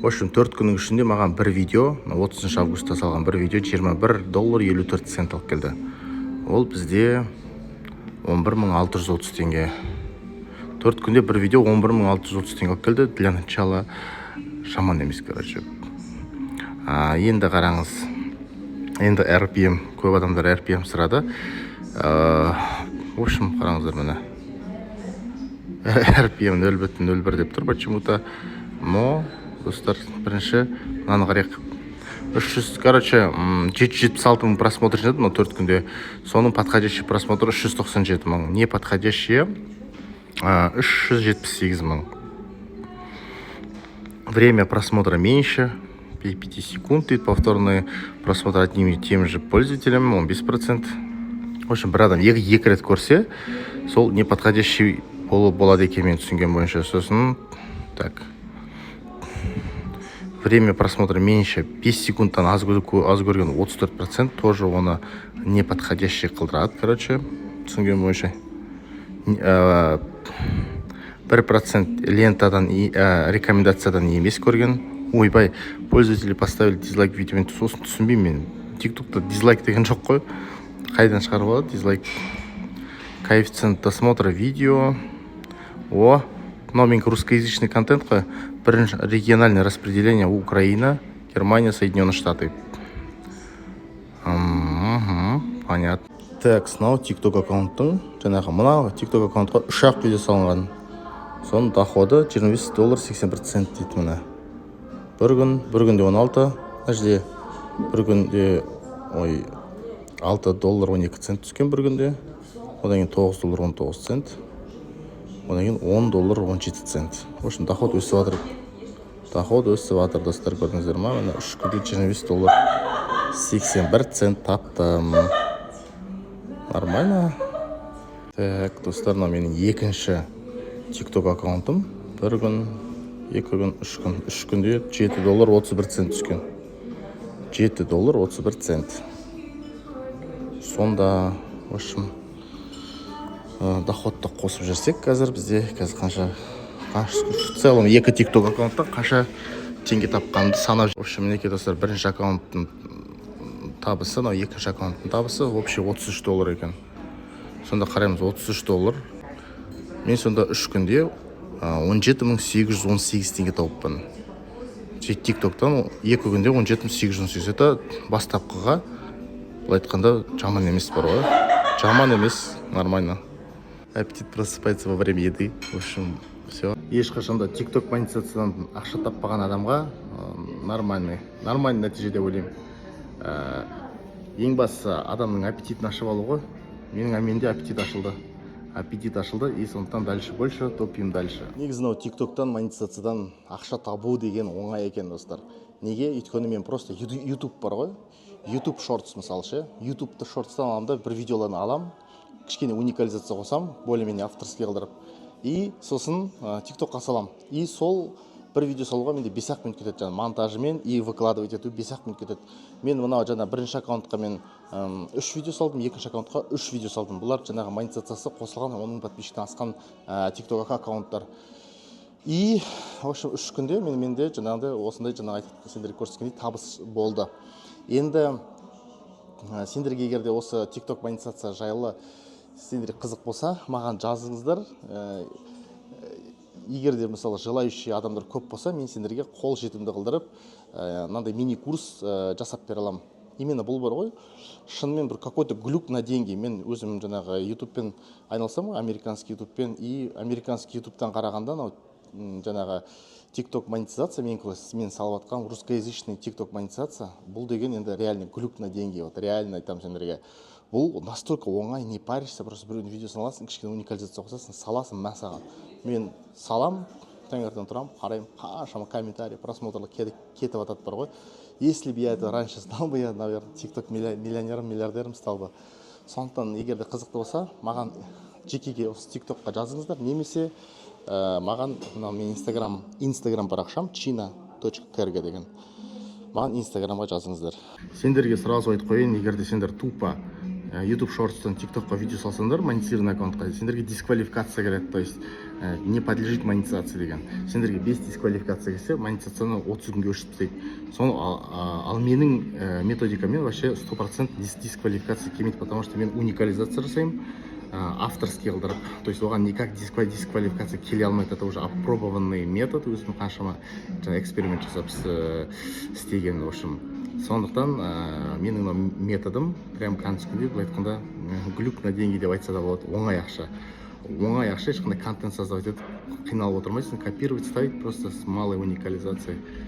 В общем, 4 күннің ішінде маған бір видео, 30 августта салған бір видео 21 доллар 54 цент алып келді. Ол бізде 11 630 теңге. 4 күнде бір видео 11 630 теңге алып келді. Для начала жаман емес, короче. Енді қараңыз, енді RPM, көп адамдар RPM сұрады. В общем, қараңыздар, міне, RPM 0,01 деп тұр почему-то. Но, достар, бірінші мынаны қарайық. 300, короче, 776 мың просмотр жинады мынау 4 күнде. Соның подходящий просмотр 397 мың, неподходящий 378 мың. Время просмотра меньше 5 секунд дейді. Повторный просмотр одним и тем же пользователем 15%. В общем, бір адам екі рет көрсе, сол неподходящий болады екен, мен түсінген бойынша. Сосын, так, время просмотра меньше 5 секундтан аз көрген 34%, тоже оны неподходящий қылдырады, короче, түсінген бойынша. 1% лентадан, рекомендациядан емес көрген. Ойбай, пользователи поставили дизлайк видео. Мен сосын түсінбеймін, мен Тиктокта дизлайк деген жоқ қой, қайдан шығарып алады дизлайк? Коэффициент досмотра видео. О, мынау менікі русскоязычный контент қой. Бірінші региональное распределение: Украина, Германия, Соединенные Штаты. Понятно. Так, мынау Тикток аккаунттың жаңағы, мына Тикток аккаунтқа үш ақ видео салынған, соның доходы 25 доллар 81 цент дейді. Міне, бір күн, бір күнде 16, мына жерде бір күнде, ой, 6 доллар 12 цент түскен бір күнде, одан кейін 9 доллар 19 цент, одан кейін 10 доллар 17 цент. В общем, доход өсіп жатыр, доход өсіп жатыр, достар, көрдіңіздер ма? Міне, 3 күнде 25 доллар 81 цент таптым, нормально. Так, достар, мынау менің екінші Тикток аккаунтым. Бір күн, 2 күн, 3 күн. 3 күнде 7 доллар 31 цент түскен, 7 доллар 31 цент. Сонда, в общем, доходты қосып жіберсек, қазір бізде қазір қанша, в целом екі Тикток аккаунттан қанша теңге тапқанымды санап. В общем, мінекей, достар, бірінші аккаунттың табысы, мынау екінші аккаунттың табысы, общий 33 доллар екен. Сонда қараймыз, 33 доллар. Мен сонда 3 күнде 17 818 теңге тауыппын Тиктоктан. 2 күнде 17 818. Это бастапқыға былай айтқанда жаман емес бар ғой, жаман емес, нормально. Аппетит просыпается во время еды. В общем, все. Ешқашан да Тикток монетизациядан ақша таппаған адамға нормальный нәтиже деп ойлаймын. Ең бастысы адамның аппетитін ашып алу ғой. Менде аппетит ашылды, аппетит ашылды, и сондықтан дальше больше, топим дальше. Негізі мынау Тиктоктан монетизациядан ақша табу деген оңай екен, достар. Неге? Өйткені мен просто Ютуб бар ғой, Ютуб Шортс мысалы ше, Ютубты Шортстан аламын да, бір видеоларын аламын, кішкене уникализация қосамын, более менее авторский қылдырып, и сосын Тиктокқа саламын. И сол бір видео салуға менде 5 ақ минут кетеді, жаңағы монтажымен и выкладывать ету 5 ақ минут кетеді. Мен мынау жаңа бірінші аккаунтқа мен үш видео салдым, екінші аккаунтқа үш видео салдым. Бұлар жаңағы монетизациясы қосылған, 10 мың подписчиктен асқан Тикток аккаунттар. И, в общем, 3 күнде менде жаңағыдай осындай, жаңағы айтып, сендерге көрсеткендей табыс болды. Енді сендерге егер де осы Тикток монетизация жайлы сендерге қызық болса, маған жазыңыздар. Егер де, мысалы, желающий адамдар көп болса, мен сендерге қол жетімді қылдырып, мынандай мини курс жасап бере аламын. Именно бұл бар ғой, шынымен бір какой то глюк на деньги. Мен өзім жаңағы Ютубпен айналысамын ғой, американский Ютубпен, и американский Ютубтан қарағанда анау жаңағы Тикток монетизация, мен салып жатқан русскоязычный Тикток монетизация, бұл деген енді реально глюк на деньги. Вот реально айтамын сендерге, бұл настолько оңай, не паришься, просто біреудің видеосын аласың, кішкене уникализация қосасың, саласың. Мә саған, мен салам, таңертең тұрамын, қараймын, қаншама комментарий, просмотрлар кетіп жатады бар ғой. Если бы я это раньше знал бы, я, наверное, Тикток миллионером, миллиардером стал бы. Сондықтан егер де қызықты болса, маған жекеге осы Тиктокқа жазыңыздар немесе маған мынау менің Инстаграм парақшам china.krg деген, маған Инстаграмға жазыңыздар. Сендерге сразу айтып қояйын, егер де сендер тупо YouTube Shorts-тан TikTok-қа видео салсаңдар, монетизированный аккаунтқа сендерге дисквалификация келеді, то есть не подлежит монетизации деген. Сендерге 5 дисквалификация келсе, монетизацияны 30 күнге өшіріп тастайды соны. Ал менің методикамен вообще 100% дисквалификация келмейді, потому что мен уникализация жасаймын, авторский қылдырып, то есть оған никак дисквалификация келе алмайды. Это уже опробованный метод, өзім қаншама жаңа эксперимент жасап істеген. В общем, сондықтан менің мынау методым прям кәдімгідей, былай айтқанда, глюк на деньги деп айтса да болады. Оңай ақша, оңай ақша. Ешқандай контент создавать етіп қиналып отырмайсың, копировать, ставить просто с малой уникализацией.